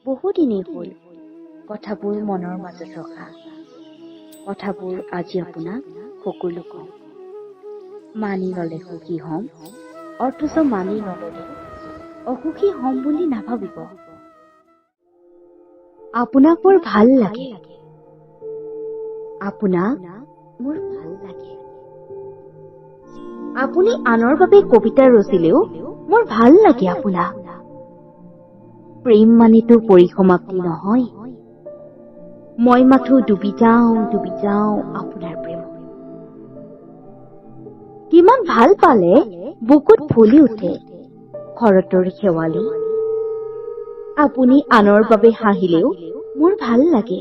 বহুদিনেই হ'ল কথাবোৰ মনৰ মাজত ৰখা। কথাবোৰ আজি আপোনাক সকলো কম। মানি ল'লে সুখী হ'ম, অথচ মানি নল'লে অসুখী হ'ম বুলি নাভাবিব। আপোনাক মোৰ ভাল লাগে, আপোনাক মোৰ ভাল লাগে। আপুনি আনৰ বাবে কবিতা ৰচিলেও মোৰ ভাল লাগে আপোনাক। প্ৰেম মানেতো পৰিসমাপ্তি নহয়, মই মাথো ডুবি যাওঁ, ডুবি যাওঁ আপোনাৰ প্ৰেমত। কিমান ভাল পালে বুকুত ফুলি উঠে শৰতৰ শেৱালি। আপুনি আনৰ বাবে হাঁহিলেও মোৰ ভাল লাগে।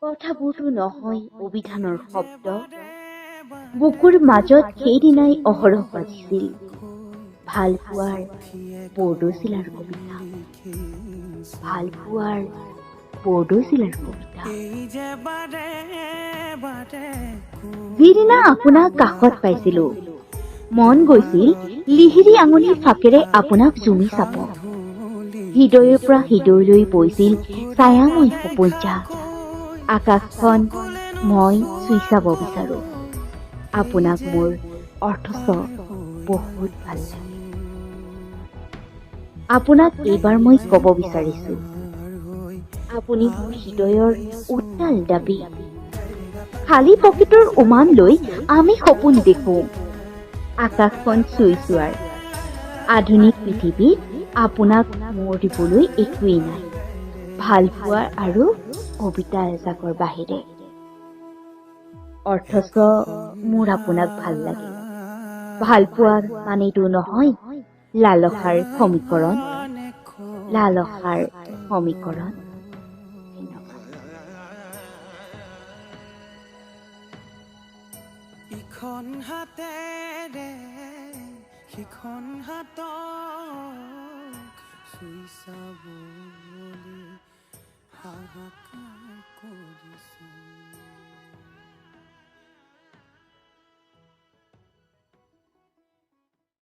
কথাবোৰতো নহয় অভিধানৰ শব্দ, বুকুৰ মাজত সেইদিনাই অহৰহ বাজিছিল ভাল পোৱাৰ বৰদৈচিলাৰ কবিতা, ভাল পোৱাৰ বৰদৈচিলাৰ কবিতা। যিদিনা আপোনাক কাষত পাইছিলো, মন গৈছিল লিহিৰি আঙুলিৰ ফাঁকেৰে আপোনাক জুমি চাব। হৃদয়ৰ পৰা হৃদয়লৈ বৈছিল ছায়াময় সপোনজাক। আকাশখন মই চুই চাব বিচাৰো। আপোনাক মোৰ অথচ বহুত ভাল লাগে। আপোনাক এইবাৰ মই ক'ব বিচাৰিছো, আপুনি মোৰ হৃদয়ৰ উত্তাল দাবী। খালী পকেটৰ উমান লৈ আমি সপোন দেখো আকাশখন চুই চোৱাৰ। আধুনিক পৃথিৱীত আপোনাক মোৰ দিবলৈ একোৱেই নাই, ভাল পোৱাৰ আৰু কবিতা এজাকৰ বাহিৰে। অথচ মোৰ আপোনাক ভাল লাগে। ভাল পোৱাৰ মানেতো নহয় লালসাৰ সমীকৰণ, লালসাৰ সমীকৰণ। ইখন হাতেৰে সিখন হাতক চুই চাবলৈ হাহাকাৰ।